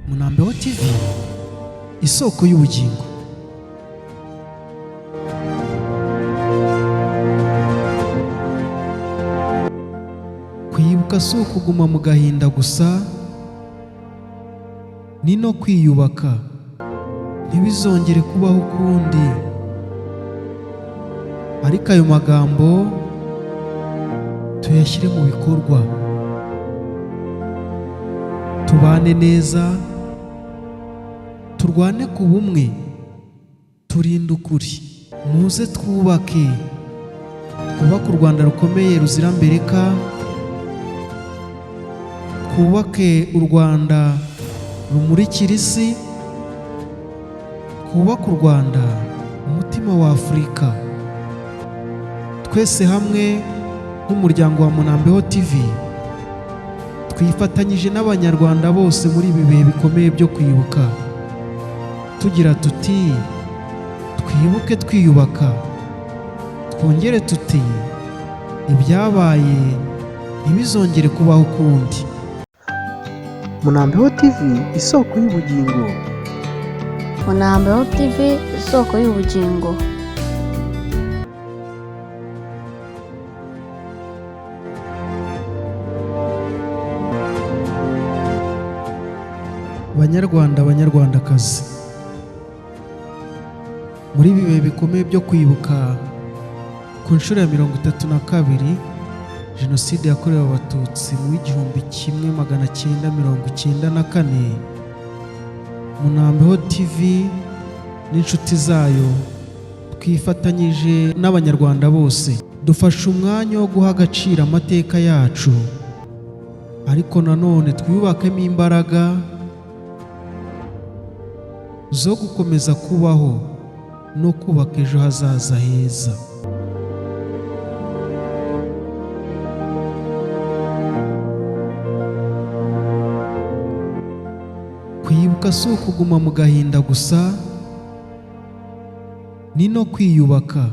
Munambeho TV, isoko y'ubugingo. Kwibuka si ukuguma mu gahinda gusa, ni no kwiyubaka, ntibizongere kubaho ukundi. Ariko ayo magambo tuyashyire mu bikorwa, tubane neza, turwane ku bumwe, turinde ukuri. Muze twubake, twubake u Rwanda rukomeye ruzira mbereka, twubake u Rwanda rumurikira isi, twubake u Rwanda umutima wa Afurika. Twese hamwe nk'umuryango wa Munambeho TV, twifatanyije n'Abanyarwanda bose muri ibi bihe bikomeye byo kwibuka, tugira tuti twibuke twiyubaka, twongere tuti ibyabaye ntibizongere kubaho ukundi. Munambeho TV, isoko y'ubugingo. Munambeho TV, isoko y'ubugingo. Banyarwanda, Banyarwandakazi, muri ibi bihe bikomeye byo kwibuka ku nshuro ya 32 Jenoside yakorewe Abatutsi mu 1994, Munambeho TV n'inshuti zayo twifatanyije n'Abanyarwanda bose, dufashe umwanya wo guha agaciro amateka yacu, ariko nanone twiyubakemo imbaraga zo gukomeza kubaho no kubaka ejo hazaza heza. Kwibuka si ukuguma mu gahinda gusa, ni no kwiyubaka.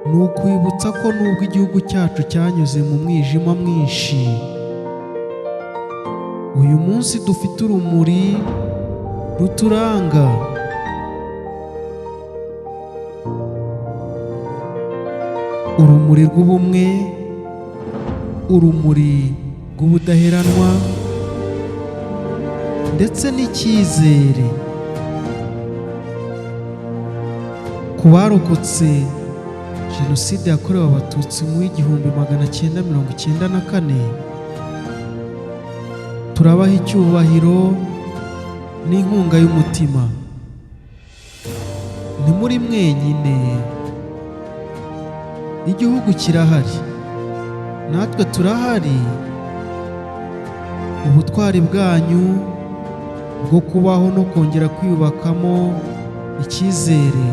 Ni ukwibutsa ko nubwo igihugu cyacu cyanyuze mu mwijima mwinshi, uyu munsi dufite urumuri ruturanga. Urumuri rw'ubumwe, urumuri rw'ubudaheranwa ndetse n'icyizere. Ku barokotse Jenoside yakorewe Abatutsi mu 1994, turabaha icyubahiro n'inkunga y'umutima. Ntimuri mwenyine, igihugu kirahari, natwe turahari. Ubutwari bwanyu bwo kubaho no kongera kwiyubakamo icyizere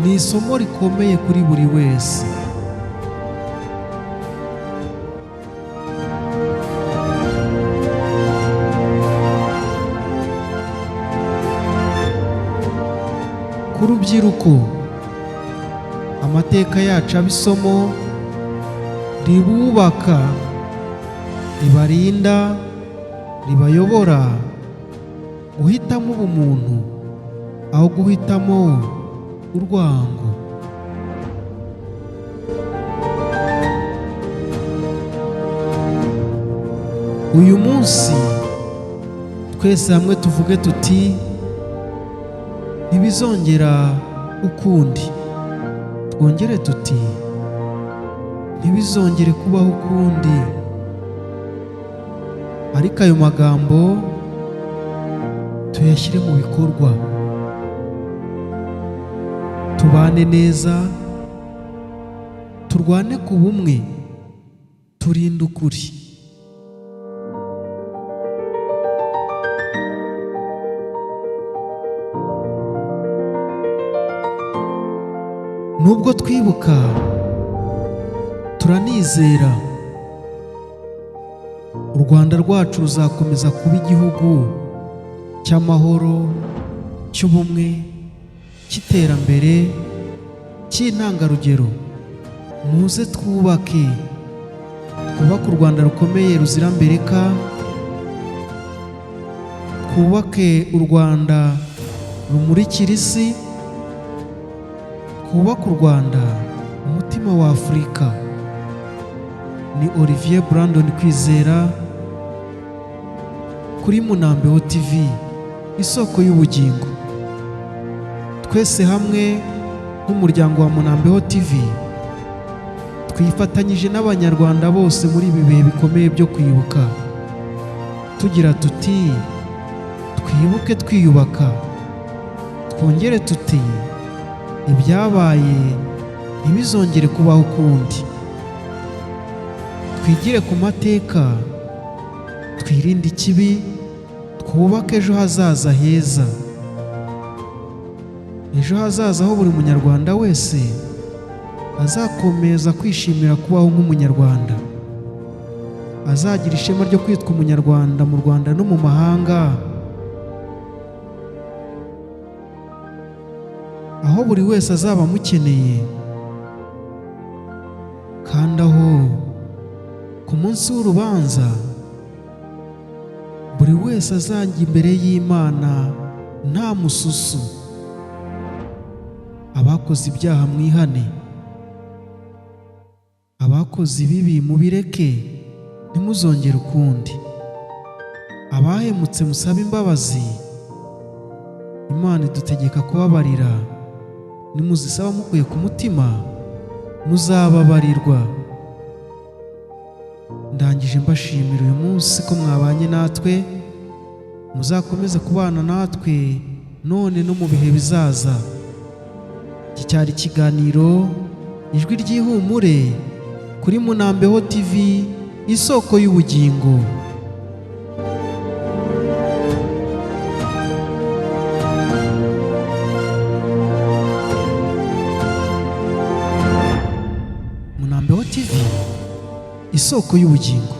ni isomo rikomeye kuri buri wese. Ku rubyiruko, amateka yacu aba isomo ribubaka, ribarinda, ribayobora guhitamo ubumuntu aho guhitamo urwango. Uyu munsi twese hamwe tuvuge tuti ntibizongera ukundi, twongere tuti ntibizongere kubaho ukundi. Ariko ayo magambo tuyashyire mu bikorwa, tubane neza, turwane ku bumwe, turinde ukuri. Nubwo twibuka, turanizera u Rwanda rwacu ruzakomeza kuba igihugu cy'amahoro, cy'ubumwe, cy'iterambere, cy'intangarugero. Muze twubake, twubake u Rwanda rukomeye ruzira mbereka, Twubake u Rwanda rumurikira isi, twubake u Rwanda umutima wa Afurika. Ni Olivier Brandon Kwizera kuri Munambeho TV, isoko y'ubugingo. Twese hamwe nk'umuryango wa Munambeho TV twifatanyije n'Abanyarwanda bose muri ibi bihe bikomeye byo kwibuka, tugira tuti: twibuke twiyubaka. Twongere tuti: ibyabaye ntibizongere kubaho ukundi. Twigire ku mateka, twirinde ikibi, twubake ejo hazaza heza, ejo hazaza aho buri munyarwanda wese azakomeza kwishimira kubaho nk'umunyarwanda, azagira ishema ryo kwitwa umunyarwanda mu Rwanda no mu mahanga, aho buri wese azaba amukeneye, kandi aho ku munsi w'urubanza buri wese azajya imbere y'Imana nta mususu. Abakoze ibyaha mwihane, abakoze ibibi mubireke, ntimuzongere ukundi. Abahemutse musabe imbabazi. Imana idutegeka kubabarira, nimuzisaba mukuye ku mutima muzababarirwa. Ndangije mbashimira uyu munsi ko mwabanye natwe, muzakomeze kubana natwe none no mu bihe bizaza. Iki cyari ikiganiro Ijwi ry'Ihumure kuri Munambeho TV, isoko y'ubugingo. Munambeho TV, isoko y'ubugingo.